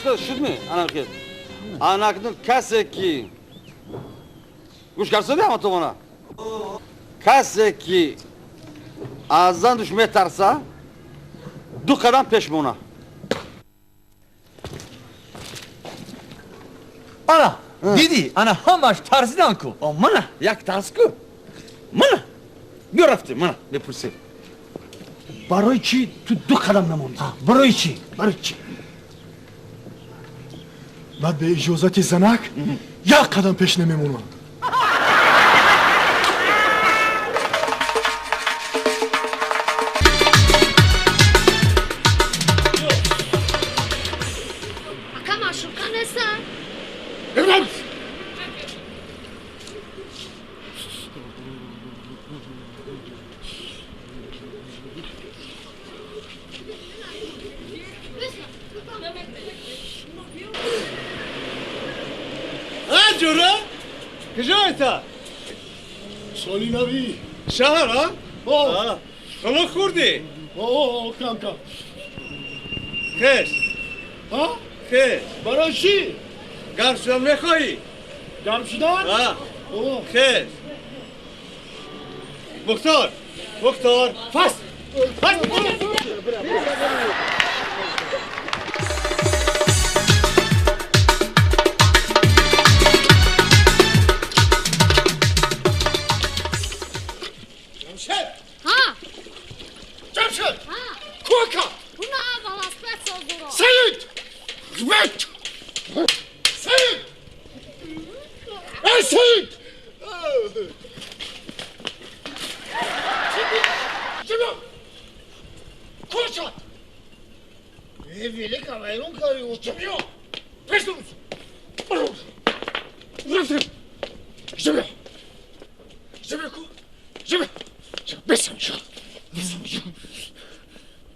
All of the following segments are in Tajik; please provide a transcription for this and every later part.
Шудми? Ана хел. Анакну касе ки гӯш карсоди ҳама томона. Касе ки аз зандуш метарса, ду қадам пеш мона. Ана, дидӣ, ана ҳамаш тарсидан ку. Мана, як тарс ку. Мана, биё рафтем, мана, мепурсем. Барои чӣ ту ду қадам намондӣ? Барои чӣ? Барои чӣ? Ман бе иҷозати занак як қадам пеш намемонам. Ака маъшуқа неста? Ҷура? Куҷо эта? Соли навӣ. Шаҳр, а? Хулуқ хӯрдӣ? Кам кам. Хеш. Хеш. Барои чӣ? Гарм шудан мехоҳӣ? Гарм шудан? Хеш. Мухтор, Мухтор, пас! Пас!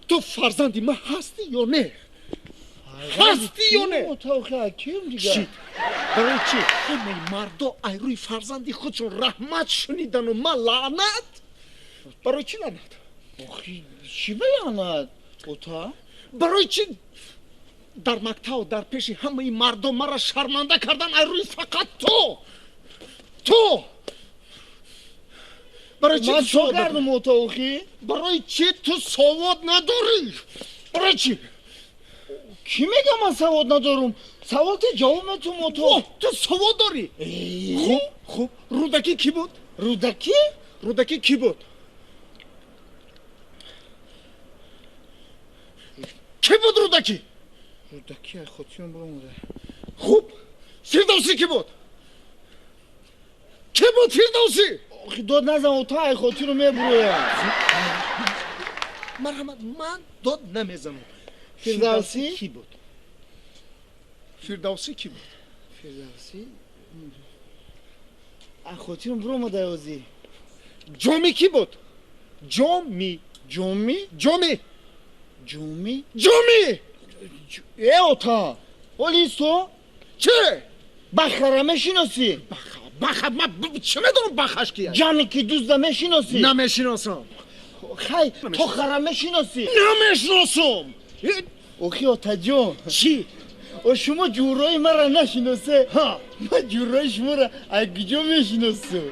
Ту фарзанди ман ҳастӣ ё не? Ҳастӣ ё не? Барои чӣ ҳамаи мардо ай рӯи фарзанди худшон раҳмат шунидану ман лаънат? Барои чӣ лаънат? Чӣ ба лаънат, ота? Барои чӣ дар мактаб дар пеши ҳамаи мардо маро шарманда кардан ай рӯи фақат ту? Ту! Барои чӣ ман чо кардам, ота, охи? Барои чӣ ту савод надорӣ? Барои чӣ? Кӣ мега ман савод надорум? Саволти ҷавоб метум, ото. Ту савод дорӣ? Хуб, хуб. Рӯдакӣ кӣ буд? Рӯдакӣ? Рӯдакӣ кӣ буд? Кӣ буд Рӯдакӣ? Рӯдакӣ ай хотирам биромада. Хуб, Фирдавсӣ кӣ буд? Кӣ буд Фирдавсӣ? Охи, дод назан, ота, ай хотиру мебурояд. Марҳамат, ман дод намезанам. Фирдавсӣ кӣ буд? Фирдавсӣ кӣ буд? Фирдавсӣ ай хотирам биромада озӣ. Ҷомӣ кӣ буд? Ҷомӣ. Ҷомӣ? Ҷомӣ. Ҷомӣ? Ҷомӣ! Э, ота, ҳоли исто. Чӣ? Бахара мешиносӣ? Баха, баха, ман чӣ медонам бахаш кия? Ҷаме ки дузда мешиносӣ? Намешиносам. Хай, тохара мешиносӣ? Намешиносам. Охи, отаҷон. Чӣ? О, шумо ҷӯрои маро нашиносе, ман ҷӯрои шуморо аз куҷо мешиносам?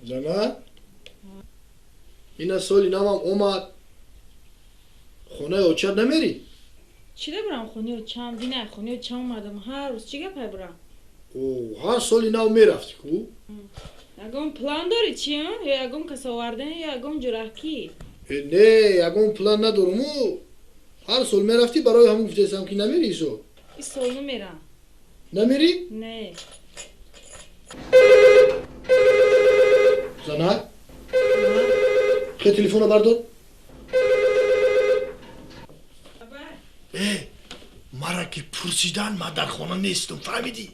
Зана, ина соли навам омад, хонаи очат намерӣ? Чӣ дебурам хонаи очам? Дина хонаи очам омадам. Ҳар рӯз чӣ гапай бурам? Ҳар соли нав мерафтӣ ку? Ягон план дорӣ чӣ? Ё ягон кас овардан, ё ягон ҷурахкӣ? Не, ягон план надоруму. Ҳар сол мерафтӣ, барои ҳамон гуфтесам ки намерӣ исол. Исол намерам. Намерӣ? Не. Занак, хе, телефонро бардор. Э, мара ки пурсидан, ман дар хона нестум, фаҳмидӣ?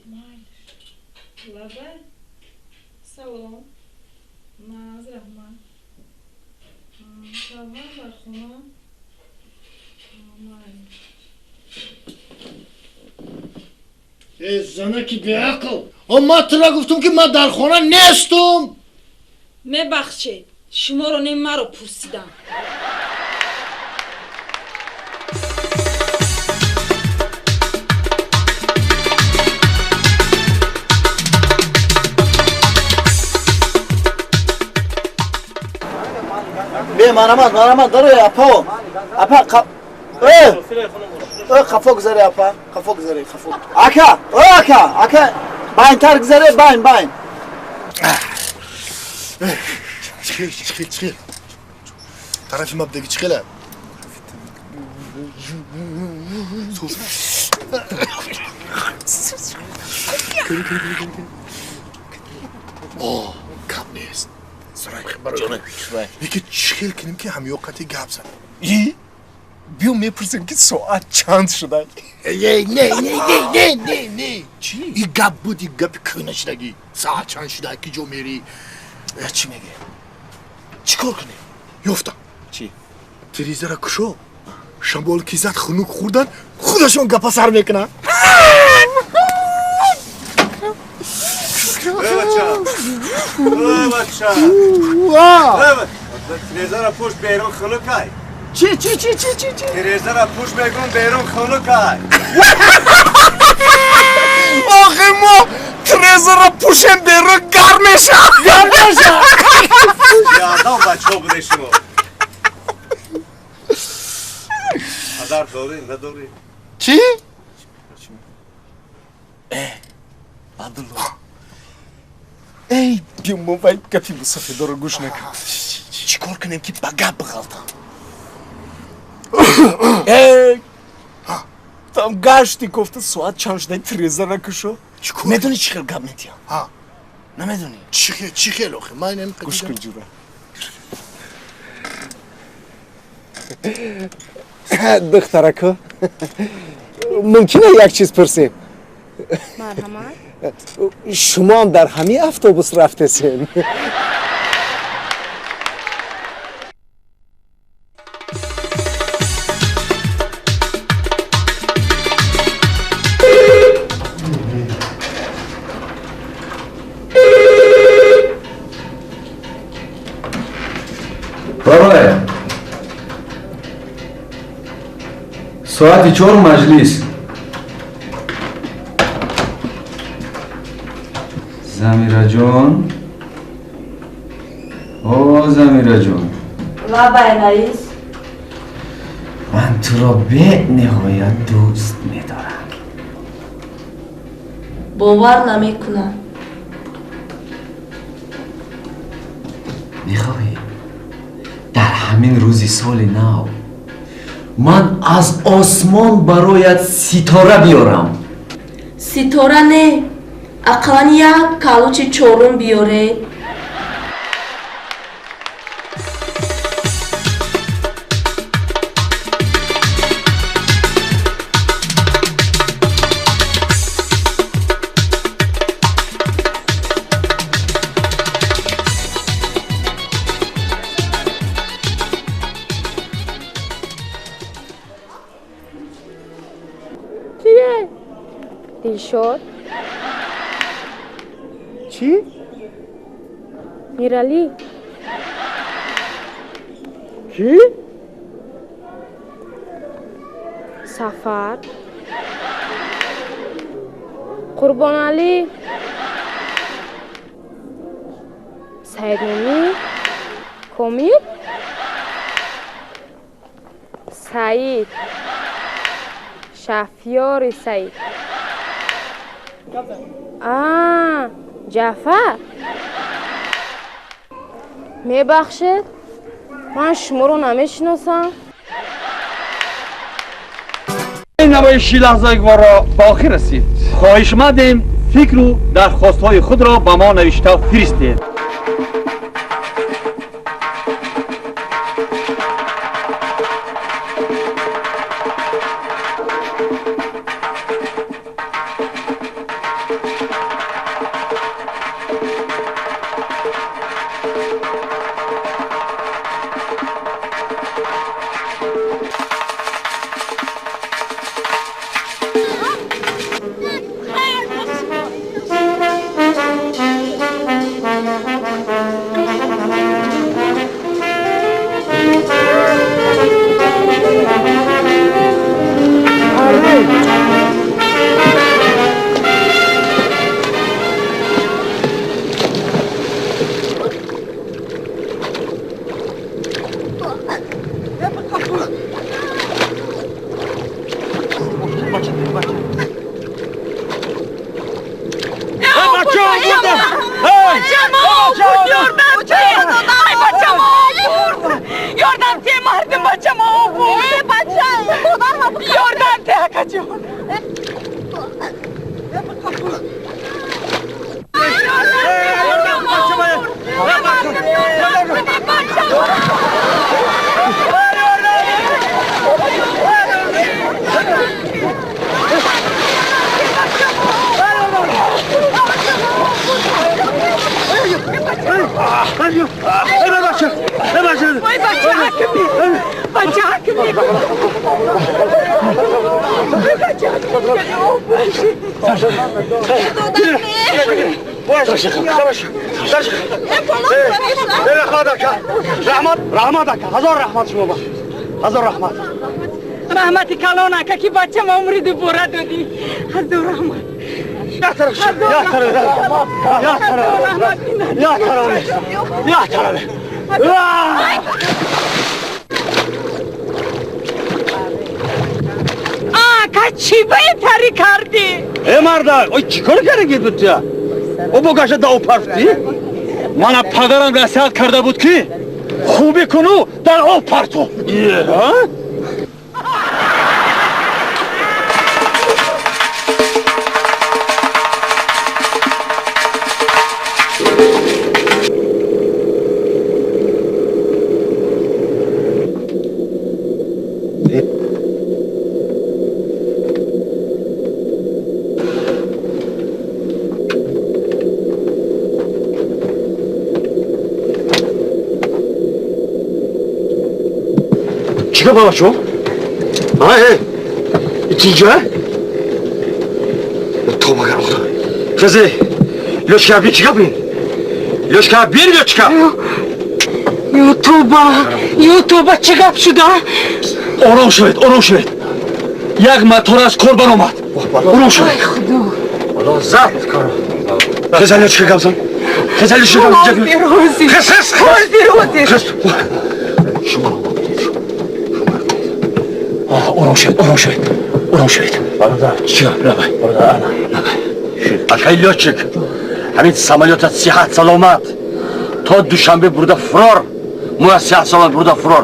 Лаба, салом, наз, раҳмат. Шавҳар дар хона. Майли. Э, занаки беақл, ман тура гуфтум, ки ман дар хона нестум. Мебахшед, шуморо не, маро пурсидам. Бе, марамат, марамат, дарои, апо. Апа, э! Э, қафо гузаре, апа, қафо гузаре, қафо. Ака, э, ака, ака, байнтар гузаре, байн, байн. Чихел, чихел, чихел. Тарафи ма бидеги чихела. О, гап нест. Яке чихел кунем, ки ҳамёқати гап зад. И биё мепурсем, ки соат чанд шуда. Не, не, не, не, не, не. Чӣ? И гап буд, и гапи кӯна шудагӣ. Соат чанд шуда, ки ҷо мерӣ? Чӣ мегӯ? Чӣ кор кунем? Ёфтам. Чӣ? Тирезара кушо. Шамол ки зад, хунук хӯрдан, худашон гапа сар мекунанд. Тирезара пуш, берун хунукай. Чӣ, чӣ, чӣ, чӣ, чӣ, чӣ? Тирезара пуш, мегум, берун хунукай. Охи, мо тирезара пушем, берун гарм меша. Гарм меша. Ёдам бачаҳо буде шумо. Падар дорӣ, надорӣ? Чӣ? Э, Абдулло. Эй, биё, мо вай гапи мусофирдоро гӯш накун. Чӣ кор кунем, ки ба гап биғалтам? Эй, там гашти кофта, соат чанд шуда, тиреза кушо. Медонӣ чӣ хел гап метиҳам? Намедонӣ? Чӣ хел охи? Ман гӯш кун, ҷура. Духтарако, мумкина як чиз пурсем? Марҳамат. Шумоам дар ҳамин автобус рафтесем? Бабай, соати 4 маҷлис. Замираҷон, о Замираҷон. Лабай, раис. Ман туро бениҳоят дӯст медорам. Бовар намекунам. Мехоҳӣ дар ҳамин рӯзи соли нав ман аз осмон бароят ситора биёрам? Ситора не, ақаллан як калучи чорум биёред. Кие? Дилшод. Чӣ? Миралӣ. Кӣ? Сафар. Қурбоналӣ. Саидмумин. Комил. Саид. Шафёри Саид. А, Ҷаъфар. Мебахшед, ман шуморо намешиносам. Ин намоиши лаҳзаи гуворо ба охир расид. Хоҳишмандем, фикру дархостҳои худро ба мо навишта фиристед. Бачам обурд. Бача, модарам ёрдам де, акаҷон. Раҳмат ака, ҳазор раҳмат шумо ба. Ҳазор раҳмат. Раҳмати калон ака, ки бачам умри дубора додӣ. Ҳазор раҳмат. Я тараф. Ака, чӣ беҳтарӣ кардӣ? Э марда, ой чӣ кор кардӣ ту? О бо гаша да партӣ? Мана падарам насиҳат карда буд ки хубӣ куну дар об парту. Чӣ гап бачо? Ай, итинҷа? Тоба гар худо. Хезе, лёчка бин чӣ гап ин? Лёчка бин, лёчка. Ё тоба, ё тоба, чӣ гап шуда? Ором шавед, ором шавед. Як мотор аз кор баромад. Ором шавед. Ай худо. Алло, зад кор. Хезе, лёчка гап зан. Хезе, лёчка гап зан. Хез, хез, хез. Хез. Шумо ором шавед, ором шавед, ором шавед. Бародар, чӣ гап? Лабай, бародар, ана, лабай. Акай лётчик, ҳамин самолётат сиҳат саломат то Душанбе бурда фурор, моя сиҳат саломат бурда фурор.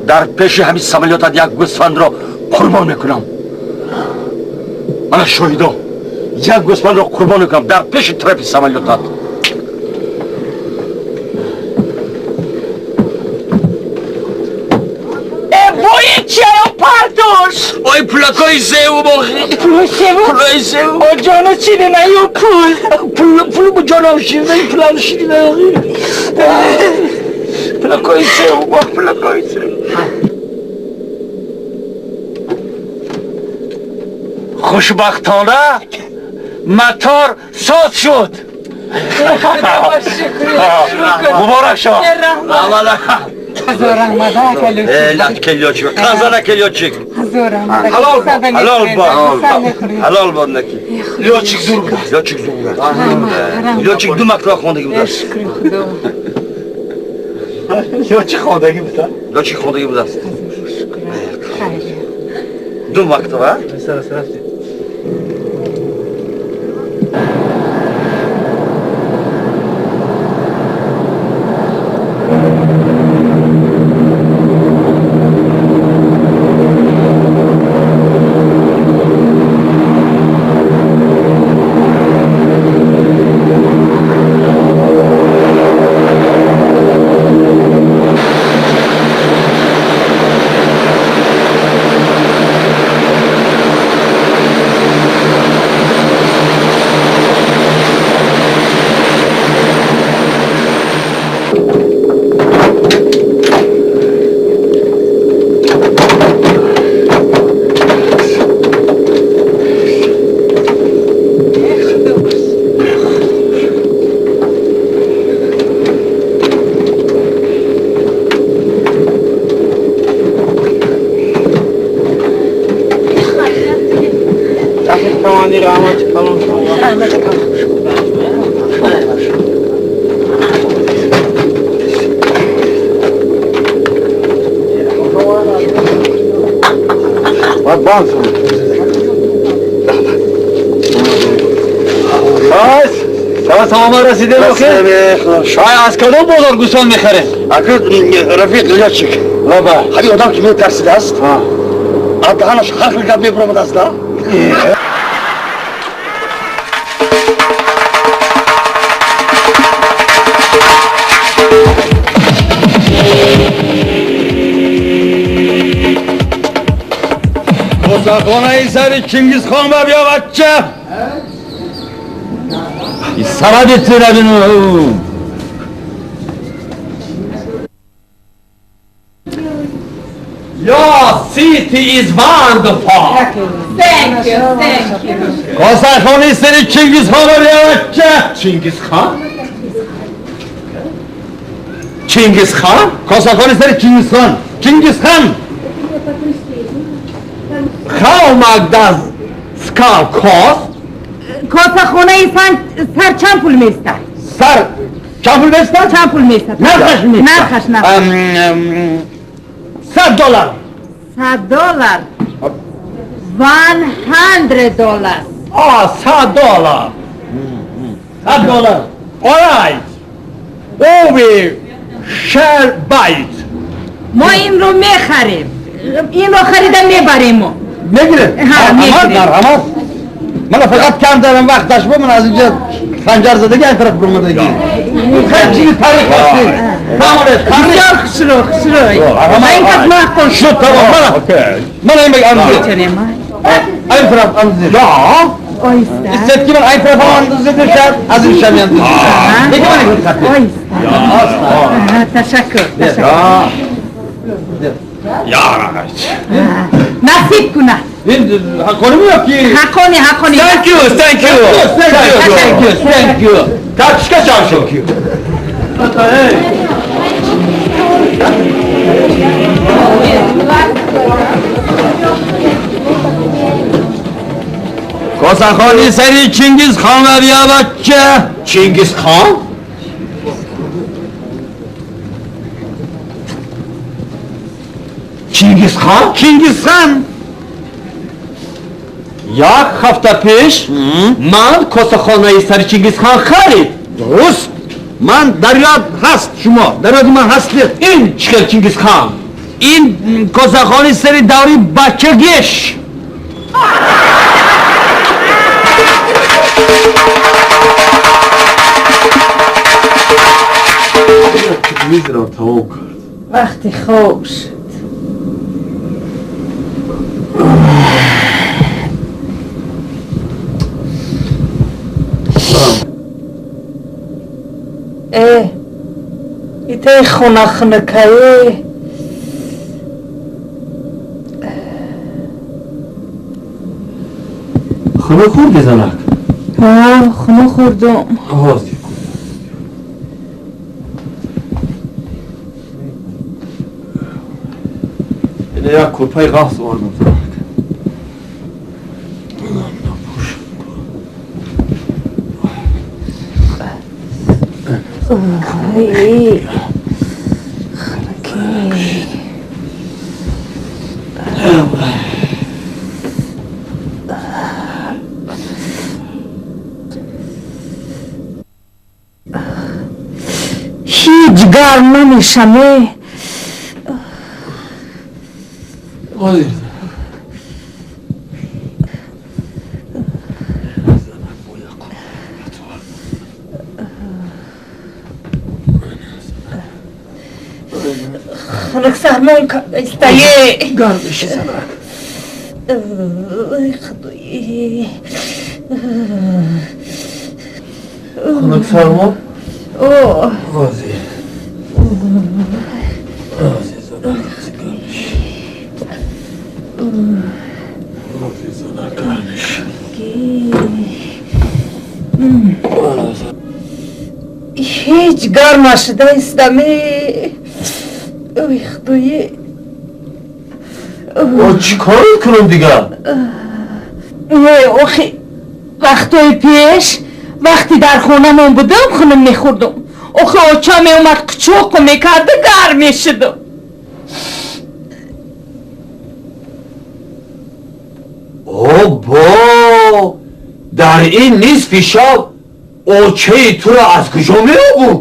Дар пеши ҳамин самолётат як гӯсфандро қурбон мекунам. Мана шоҳидо, як гӯсфандро қурбон мекунам дар пеши тарафи самолётат. Ой, пулакои зеву бохи. Пулои зеву? Пулои зеву. О, ҷону ширина ё пул? Пул, пул бо ҷоном ширина, пулам ширина. Пулакои зеву, бох, пулакои зеву. Хушбахтона мотор соз шуд. Муборак шуд. Ҳазор раҳмат, ака лётчик. Лётчик, қазана лётчик. Ҳазор раҳмат. Ҳалол бод, ҳалол бод. Ҳалол бод наки. Лётчик зур буд, лётчик зур буд. Лётчик ду мактаба хондагӣ буд. Шукри Худо. Лётчик хондагӣ буд, лётчик хондагӣ буд. Ду мактаба? Аз кадом бозор гӯсфанд мехарем? Ака, рафиқ лётчик. Лаба. Ҳамин одам ки метарсидааст, аз даҳанаш ҳар хел гап мебуромадааст, да? Косахонаи сари Чингизхон ба биё, бача. Саради тирабину. Your city is wonderful. Thank you, thank you. Косахонаи сари Чингизхон ба биё, бача. Чингизхон? Чингизхон? Косахонаи сари Чингизхон. Чингизхон. How much does skull cost? Косахонаи сар чанд пул меистад? Сар чанд пул меистад? Чанд пул меистад? Нархаш меистад. Нархаш, нархаш. $100. $100. $100. $100. $100. All right. We shall buy it. мо инро мехарем. Инро харида мебарем мо. Мегирем? Марҳамат. Мана фақат камтарам вақташ бо ман аз инҷа ханҷар задаги ин тараф бурмадаги. Хеле чизи таърих ҳастӣ. Фаҳмонед. Бисёр хушрӯ, хушрӯ. Ин кас маъқул шуд. Тамом. Мана. Мана ин анзир. Ин тараф анзир. Оҳиста. Истед ки ман ин тараф анзир шад, аз ин шам анзир шад. Лекин ман ин хатти. Оҳиста. Ташаккур, ташаккур. Насиб кунад. Ин ҳаққонӣ меёб ки? Ҳаққонӣ, ҳаққонӣ. Thank you, thank you. Thank you, thank you. Карточка чам шуд. Косахони сари Чингизхон ба биё, бача. Чингизхон? Чингизхон? Чингизхон. Як ҳафта пеш ман косахонаи сари Чингизхон харид. Дуруст. Ман дар ёд ҳаст шумо. Дар ёди ман ҳастед. Ин чӣ хел Чингизхон? Ин косахонаи сари даври бачагиш. Телевизорам тамом кард. Вақти хоб шуд. Итаи хона хунукае. Хунук хӯрди, занак? Ҳо, хунук хӯрдум. Ҳозир. Ина як кӯрпаи ғафз овардам, занак. Ой, хунукӣ. Ҳеҷ гарм намешаме. Ҳозир. Хунук сармон карда истае. Гарм меши, занак. Ой, худои. Хунук сармон? О. Ҳозир. Ҳозир, занак, ҳозир гарм меши. Ҳозир, занак, гарм меши. Ҳеҷ гарм нашуда истаме. Ой, худои. Чӣ кор кунам дигар? Не, охи вақтҳои пеш вақте дар хонамон будам хунум мехӯрдум. Охи оча меомад қучоқу мекарда гарм мешудум. Обо! Дар ин нисфи шаб очаи туро аз куҷо меёбум?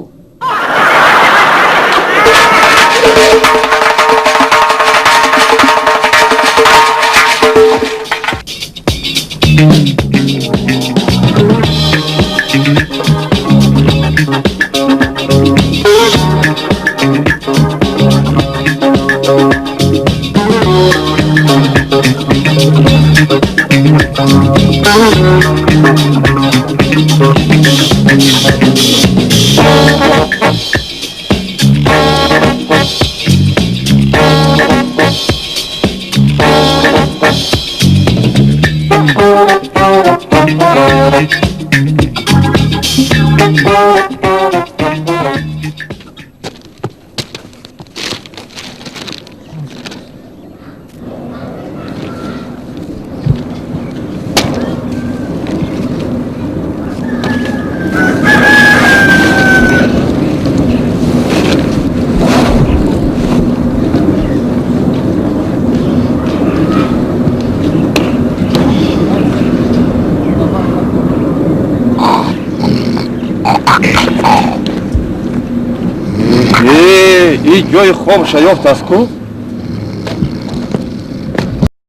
Ин ҷои хобша ёфтааст ку.